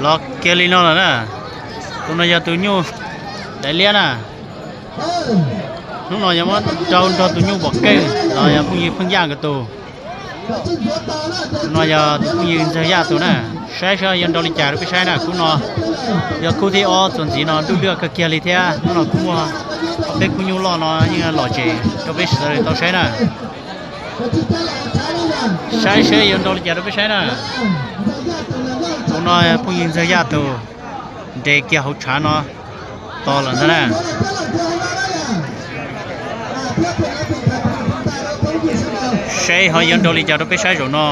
Los kiag li no lawm na. Tus no yog tus nyuj daiv liab na. Hnub no yog muab rau nrog tus nyuj npom keej los yog phooj ywg pheej yaj nkawd tus. Tus no yog tus phooj ywg ntxawg yaj tus na. Saib seb yuav nrau li cas rau peb saib na. Khub no yog khub thib ob txuas ntxiv no nruj dwj kawg kiag li thiab. Hnub no kuj muaj peb khub nyuj loj no yeej lom zem rau peb sawv daws tau saib na. Saib seb yuav nrau li cas rau peb saib na. Tus no phooj ywg ntxawg yaj tus nres kiag hauv tshav no tos lawm ntag na. Seb ho yuav nrau li cas rau peb saib zaum no.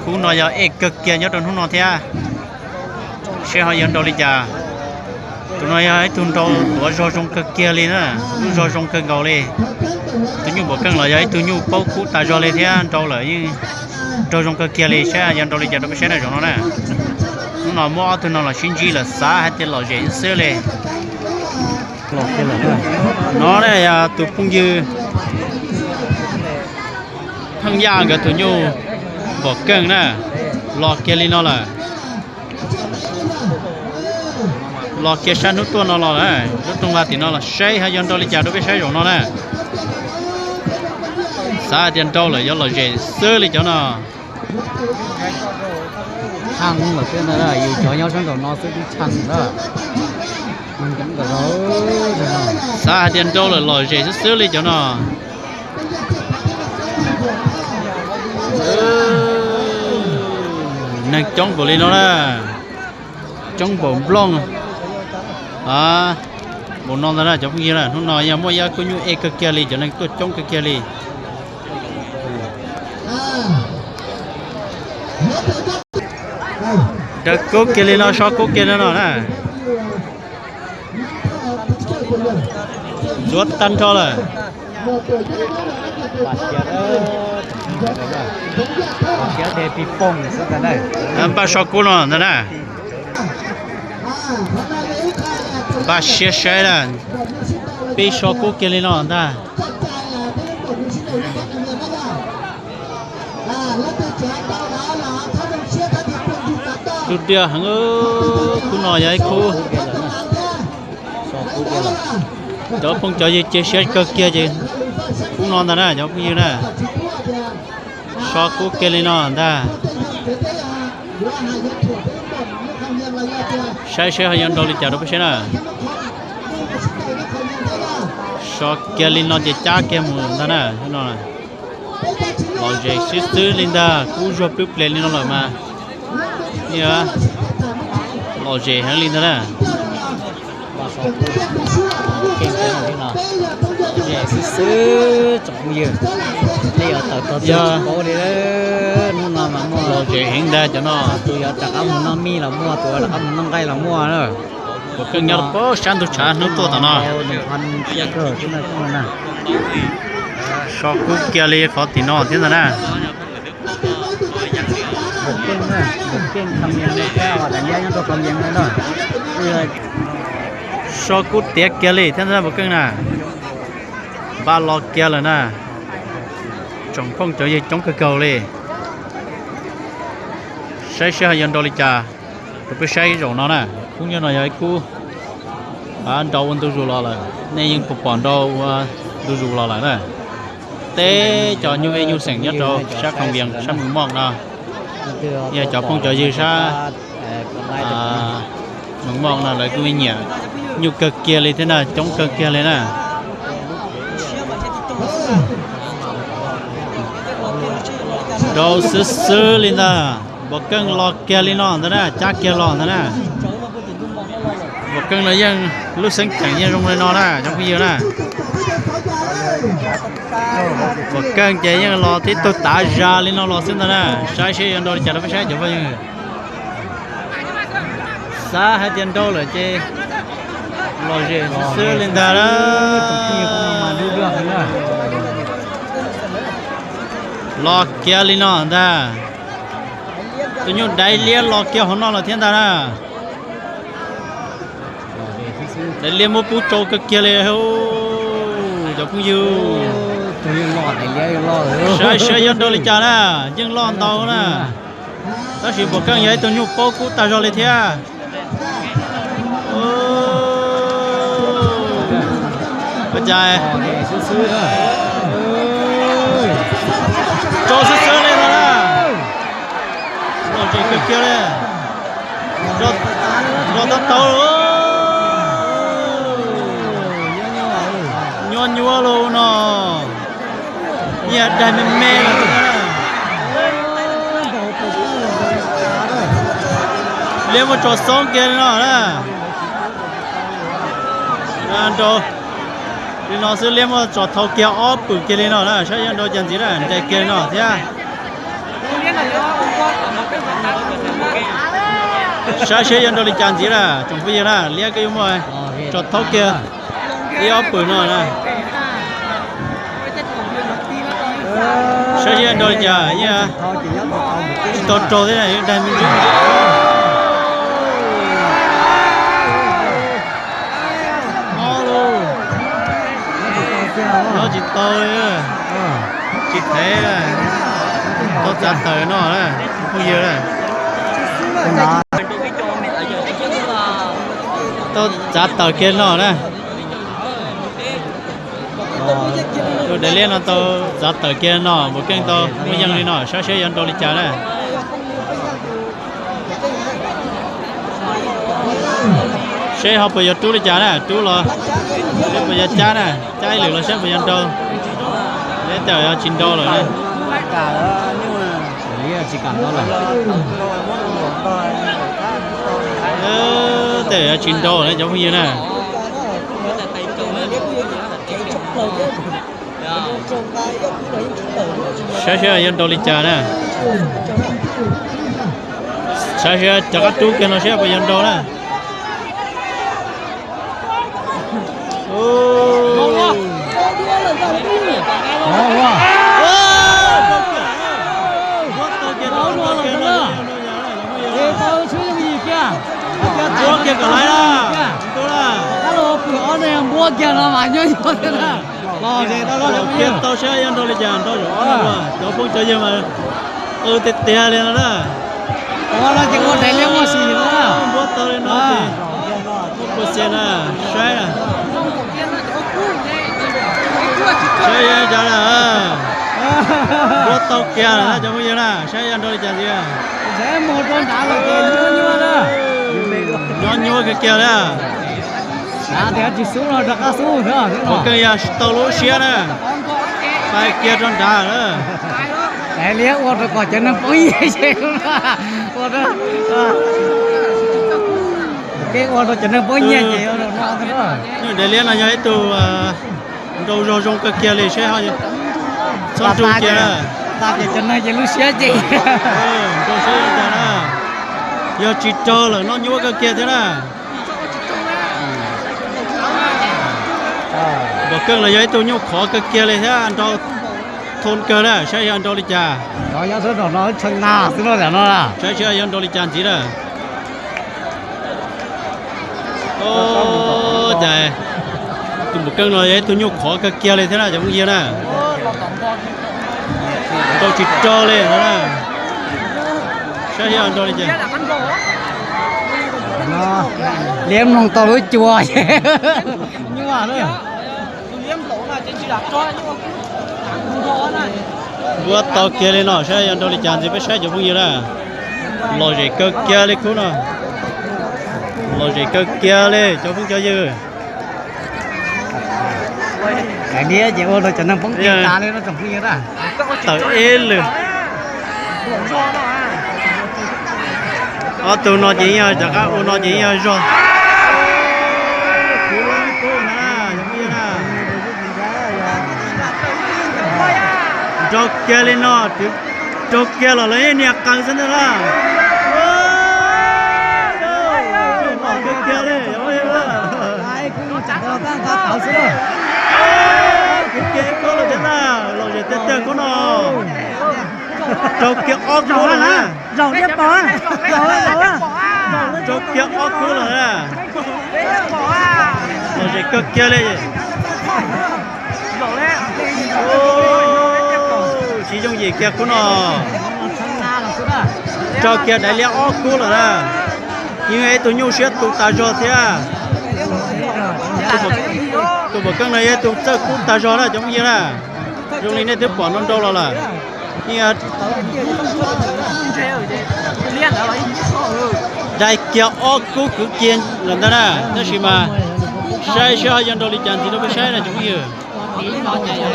Khub no yog ej kawg kiag nyob rau hnub no thiab. Seb ho yuav nrau li cas. Tus no yog ib tug nrau tuav zog zoo kawg kiag li na, lub zog zoo kawg nkaus li. Tus nyuj npom keej los yog ib tug nyuj paub kub tas zog li thiab, nrau lawm yeej nrau zoo kawg kiag li. Saib yuav nrau li cas rau peb saib na zaum no na. Hnub no muab ob tug no los sib ntsib lawm xav hais tias lom zem xwb li. No na yog tus phooj ywg pheej yaj nkawd tus nyuj npom keej na, los kiag li no lawm. Los kiag sab hnub tuaj no los lawm, lub rooj vag tim no los saib ho yuav nrau li cas rau peb saib zaum no na. Xav hais tias nrau lawm yuav lom zem xwb li cov no. Tshaj lawm xwb ntag, yus cov nyob sab nraum no xwb twb tshaj lawm. Xav hais tias nrau lawm lom zem xwb xwb li cov no. Neeg coob npaum li no na, coob npaum nplooj. Npaum no ntag na cov phooj ywg na, hnub no yog muaj ib khub nyuj ej kawg kiag li, cov neeg tuaj coob kawg kiag li. Daws kub kiag li no, so kub kiag li no na. Ntxuav tag nrho lawm. Npaj so kub no ntag na. Npaj siab saib lawm, peb so kub kiag li no ntag. Tus diam heev, khub no yog ib khub cov phooj cov ywg cia siab kawg kiag ces khub no ntag na cov phooj ywg na. So kub kiag li no ntag. Saib seb ho yuav nrau li cas rau peb saib na. So kiag li no ces cab kiag mus ntag na. Lom zem xwb xwb li ntag, kub zuag plwb ples li no lawm mas lom zem heev li ntag na. Xwb xwb tsoom phooj ywg, tej yog tawm tog twg tsis paub li. Hnub no mas muaj lom zem heev ntag cov no, tus yuav rov qab mus noj mij los muaj, tus yuav rov qab mus noj nqaij los muaj na. Puas keej nyob rau sab ntug tshav hnub tuaj tom no. So kub kiag li qhov tim no thiab ntag na. So kub tiav kiag li thiab ntag puas keej na. Npaj los kiag lawm na. Tsoom phooj cov ywg coob kawg nkaus li. Saib seb ho yuav nrau li cas rau peb saib zaum no na. Khub nyob no yog ib khub nrau ua ntu zus los lawm, nej yeej puas pom nrau ua ntu zus los lawm na. Teb cov nyuj ej nyuj xeem nyob rau sab Khoos Vias sab Mes Moj no, yog cov phooj cov ywg sab Mes Moj no lawv kuj nyiam nyuj kawg kiag li thiab na, coob kawg kiag li na. Nrau xwb xwb li ntag, puas keej los kiag li no ntag na, cab kiag los ntag na. Puas keej no yeej lub xeeb ceem yeej zoo li no na cov phooj ywg na. Puas keej ces yeej los tib tug tav zag li no los xwb ntag na, saib seb yuav nrau li cas rau peb saib cov phooj ywg. Xav hais tias nrau lawm ces lom zem xwb li ntag na. Los kiag li no ntag. Tus nyuj daiv liab los kiag hauv no lawm thiab ntag na. Daiv liab muab pub tsau kawg kiag li. Cov phooj ywg, saib saib yuav nrau li cas na, yeej loj ntau na. Tab sis puas keej yog ib tug nyuj paub kub tag zog li thiab. Cas tso xwb xwb li no na. Lom zem kawg kiag li. Zos tau tau. Nyuaj nyuaj los no. Nyias daig me me los. Liab muaj tso xoob kiag li no na. Nrau li no xwb, liab muaj tso thau kiag ob pwm kiag li no na, saib yuav nrau cas ntxiv na, nres kiag li no thiab. Saib seb yuav nrau li cas ntxiv na, tsoom phooj ywg na, liab kuj yuav muaj tso thau kiag ib ob pwm no na. Saib seb yuav nrau li cas, yeej tsis tau raug thiab, yeej daig me ntsis. Mob lauj. Nyob tsis tau li. Tsis thev. Tau txav tawm no na, phooj ywg na. Tau txav tawm kiag no na. Tus daim liab no tau txav tawm kiag no, npaum keej tau muaj yeej li no, saib seb yuav nrau li cas na. Seb ho puas yuav rub li cas na, rub los seb puas yuav cab na, cab ib lwm los seb puas yuav nrau. Liab tej zaum yuav tsis nrau lawm na. Tej zaum yuav tsis nrau na cov phooj ywg na. Saib seb yuav nrau li cas na. Saib seb rov qab rub kiag no seb puas yuav nrau na. Npuab kiag kom laiv na. Npuab kiag no mas nyob nyob thiab na. Los kiag tau seb yuav nrau li cas, nrau zaum ob no, cov phooj cov ywg mas qw tiag tiag li no na. Ua no ces ua daim liab muaj sim no na. Npuab tau li no ces muaj kua xia na, saib na. Saib yuav cas na. Npuab tau kiag lawm na cov phooj ywg na, saib yuav nrau li cas ntxiv. Nyob nyuaj kiag kiag na. Ua keej yog tsis tau lub siab na. Pais kiag rau nrad na. Daim liab ua rau kom cov neeg poob nyiaj ces ua rau, ua rau cov neeg poob nyiaj ces ua rau no. Nyuj daim liab no yog ib tug nrau zog zoo kawg kiag li seb ho txhob nrau kiag na. Tas ces cov neeg ces lub siab ces nrau siab zoo tas na. Yog tsis raug lawm noj nyuaj kawg kiag thiab na. Npaum keej los yog ib tug nyuj khov kawg kiag li thiab, nrau thoo kawg na, saib yog nrau li cas. Saib seb yuav nrau li cas ntxiv na. Cas tus npaum keej no yog ib tug nyuj khov kawg kiag li thiab na cov phooj ywg na. Nrau tsis raug li no na. Saib seb nrau li cas. Liab mloog tau lub cua nyuaj na. Npuab tau kiag li no, saib yuav nrau li cas ntxiv peb saib cov phooj ywg na. Lom zem kawg kiag li khub no. Lom zem kawg kiag li cov phooj cov ywg. Daim liab ces ua rau cov neeg poob nyiaj tas li no tsoom phooj ywg na. Tawm ib lwm. Ob tug no ces yog rov qab ua no ces yog zog. Nrau kiag li no, nrau kiag los lawv niag qees xwb ntag na. Kiag li. Kiag kub los thiab na, lom zem tiag tiag kub no. Nrau kiag ob kub lawm na. Nrau kiag ob kub lawm na. Lom zem kawg kiag li. Siv yooj yim kiag kub no. Nrau kiag daim liab ob kub lawm na. Yeej ib tug nyuj siab tus tas zog thiab. Tus Npaum Keej no yog tus txawj kub tag zog na cov phooj ywg na. Zoo li nej twb pom nrau nrau los lawm, yeej dai kiag ob kub kwv kiag lawm ntag na. Tab sis mas saib seb ho yuav nrau li cas ntxiv rau peb saib na cov phooj ywg.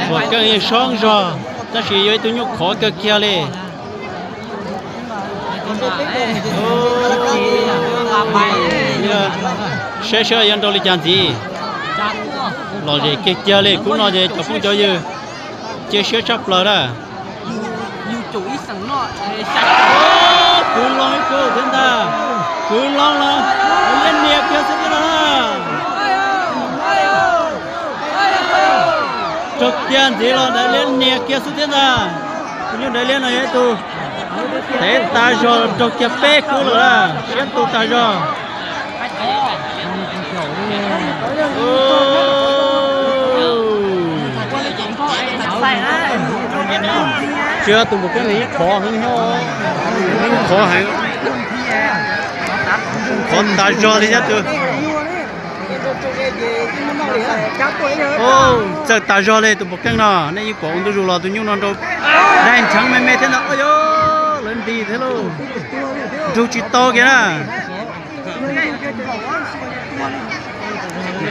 Npaum Keej yeej soob zog, tab sis yog ib tug nyuj khov kawg kiag li. Saib seb ho yuav nrau li cas ntxiv. Lom zem kiag kiag li, kub no ces cov phooj cov ywg cia siab tshaj plaws na. Kwv loo ib kub thiab ntag. Kwv loo los liab nias kiag xwb thiab ntag. Raug kiag ntxiv los ntawd liab nias kiag xwb thiab ntag. Tus nyuj nraiv liab no yog ib tug tev tas zog, raug kiag peb kub lawm na, siab ntu tas zog. Tsis, tus Npaum Keej no yeej khov heev, yeej khov heev, khov tas zog li thiab tus. Txawj tas zog li tus Npaum Keej no, nej yeej pom ua ntu zus los tus nyuj no nrau dai nrheev me me thiab ntag. Yog lawv nti thiab lauj, nrug tsis tau kiag na.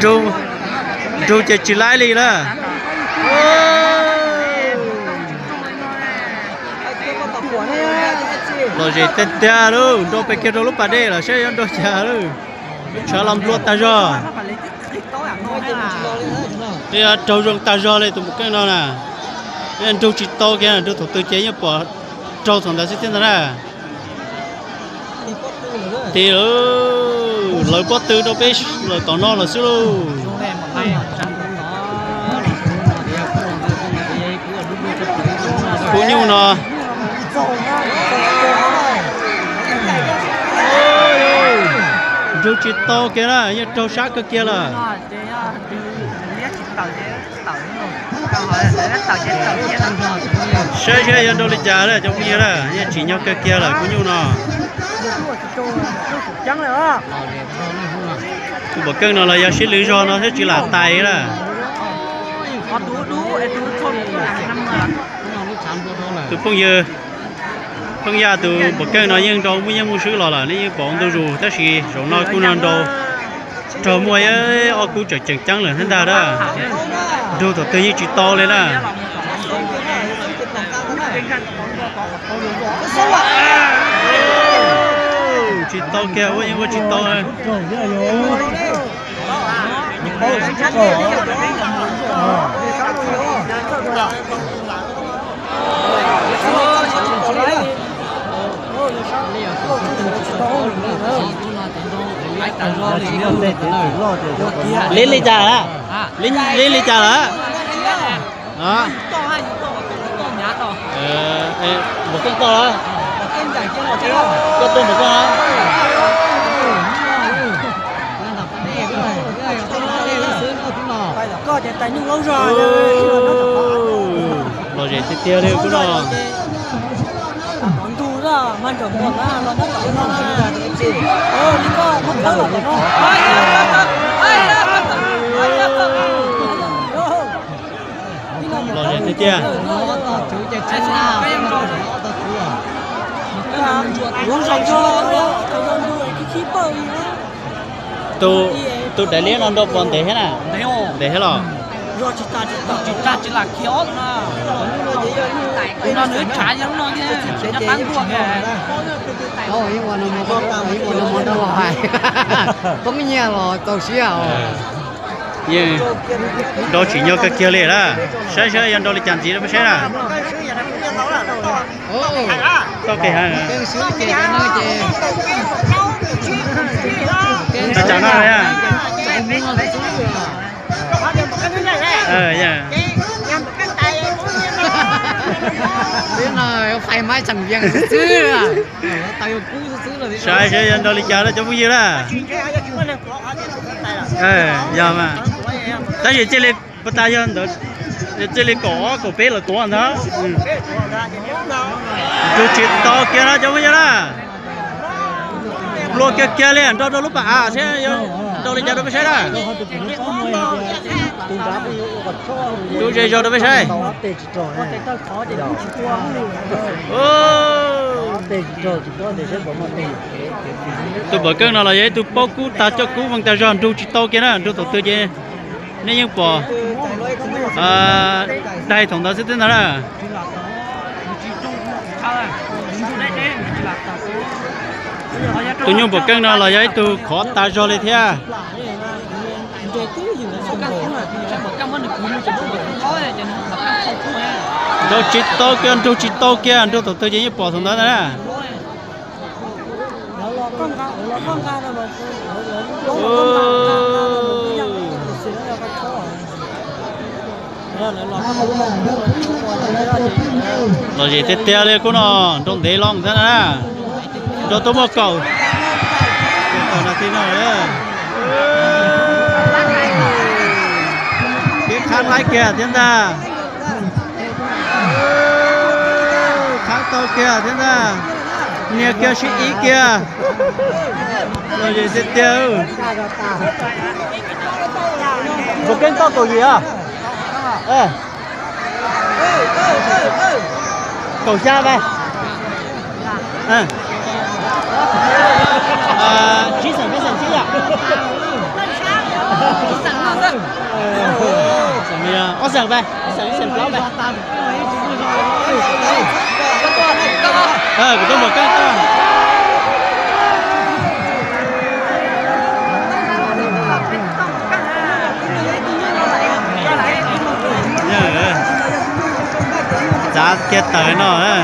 Nrug ces tsis laib li lawm. Lom zem tiag tiag lauj, nrau pes kiag rau lub pas dej lawm saib yuav nrau cas lauj. Tshav los nplua tag zog. Raug zoo tag zog li tus Npaum Keej no na. Nrug tsis tau kiag, nrug thaum twg ces yeej pom raug thaum ntawd xwb thiab ntag na. Tis lawv pob tw rau peb lawm tom no lawm xwb lauj. Kub nyuj no nrug tsis tau kiag na, yeej raug sab kawg kiag lawm. Saib seb yuav nrau li cas lawm cov phooj ywg na, yeej tsim nyog kawg kiag lawm kub nyuj no. Tus Npaum Keej no los yog siab lwj zog no thiab tsis lam tais na. Tus phooj ywg, phooj yaj tus Npaum Keej no yeej nrau muaj yeej muaj swb los lawm, nej yeej pom ntu zus, tab sis zaum no kuj no nrau raug muaj ob kub tseem ceeb lawm thiab ntag na. Nrug thaum twg yeej tsis tau li na. Tsis tau kiag, ua yeej ua tsis tau. Li li cas lawm? Li li cas lawm? Npaum Keej koj lawm? Koj tuaj Npaum Keej lawm? Lom zem tiag tiag li kub no. Lom zem tiag tiag. Tus, tus daim liab no nrau puas ntev thiab na? Ntev thiab los? Poob nyiaj los txaus siab os. Yeej nrau tsim nyog kawg kiag li na. Saib saib yuav nrau li cas ntxiv rau peb saib na. Txoj kev hais, txog tsam no, peb no fais mab tseem yees xwb, tau yuav kub xwb xwb. Saib saib yuav nrau li cas na cov phooj ywg na. Yog mas, tab sis cia li, puas tas yog ntawd, cia li kaum ob kaum peb lawm tuav ntag. Nrug tsis tau kiag na cov phooj ywg na. Plua kiag kiag li, nrog rau lub pas av thiab, nrog li cas rau peb saib na. Tus ze zog rau peb saib. Tus Pom Keej no los yog ib tug paub kub tag coj kub veej tag zog, nrug tsis tau kiag na, nrug thaum twg ces nej yeej pom daig thaum ntawd xwb twb ntag na. Tus nyuj Pom Keej no los yog ib tug khov tag zog li thiab. Nrug tsis tau kiag, nrug tsis tau kiag, nrug thaum twg ces yeej pom thaum ntawd na. Lom zem tiag tiag li kub no, nrau ntev loo thiab na. Nrau tuaj muaj kaum, kaum nas this no. Kev qhab laib kiag thiab ntag. Qhab tau kiag thiab ntag. Nias kiag sib ib kiag. Lom zem tiag tiag. Npua Keeb tau kaum yim os. Kaum xya pe. Tsib xeem peb xeem tsib yom. Ob xeem pe, ob xeem ib xeem plaub pe. Kuv tuaj Npua Keeb tuaj. Txav kiag tawm no na.